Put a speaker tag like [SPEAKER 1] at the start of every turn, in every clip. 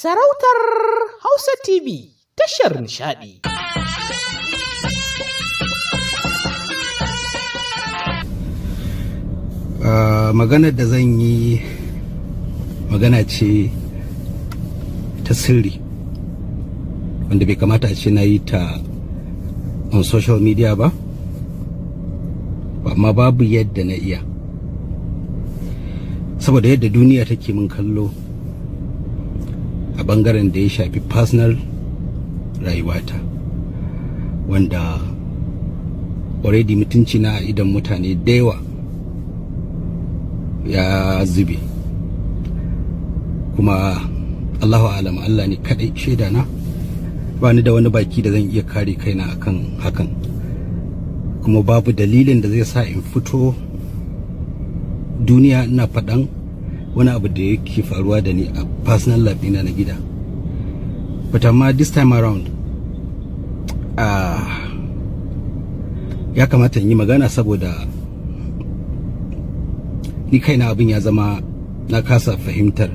[SPEAKER 1] Sarautar Hausa TV, tashar nishaɗi.
[SPEAKER 2] Maganar da zan yi magana ce ta sirri wanda bai kamata a ce na yi ta on social media ba, amma babu yadda na iya, saboda yadda duniya take min kallo a bangaren da ya shafi personal rayuwata, wanda already mutunci na a idan mutane da yawa ya zube. Kuma Allahu alam, Allah ne kadai shaida na, ba ni da wani baki da zan iya kare kaina akan hakan, kuma babu dalilin da zai sa in fito duniya ina faɗan wani abu da yake faruwa da ni a personal life ɗina na gida. But amma this time around ya kamata in yi magana, saboda ni kaina abin ya zama na kasa fahimtar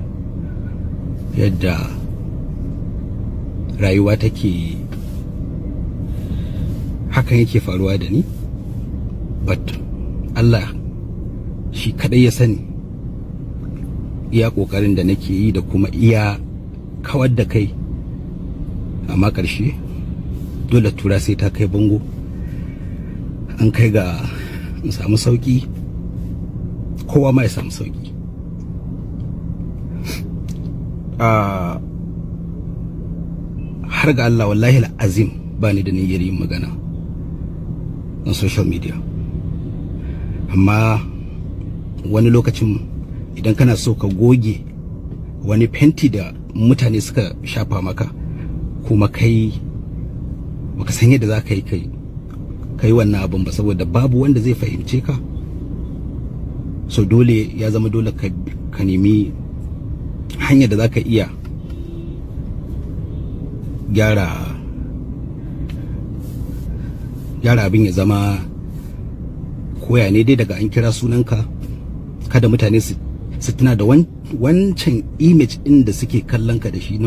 [SPEAKER 2] yadda rayuwa take, hakan yake faruwa da ni. But Allah shi kadai ya sani iya kokarin da nake yi da kuma iya kawar da kai, amma ƙarshe dole tura sai ta kai bango, an kai ga in samu sauki, kowa ma ya samu sauki. Har ga Allah, wallahi azim, ba ni da niyyar yin magana on social media, amma wani lokacin idan kana so ka goge wani fenti da mutane suka shafa maka, kuma kai baka san yadda za ka yi kai wannan abin ba, saboda babu wanda zai fahimce ka, so dole ya zama dole ka nemi hanyar da za ka iya gyara abin, ya zama koya ne dai daga an kira sunanka, kada mutane su tuna da wancan image ɗin da suke kallon ka da shi.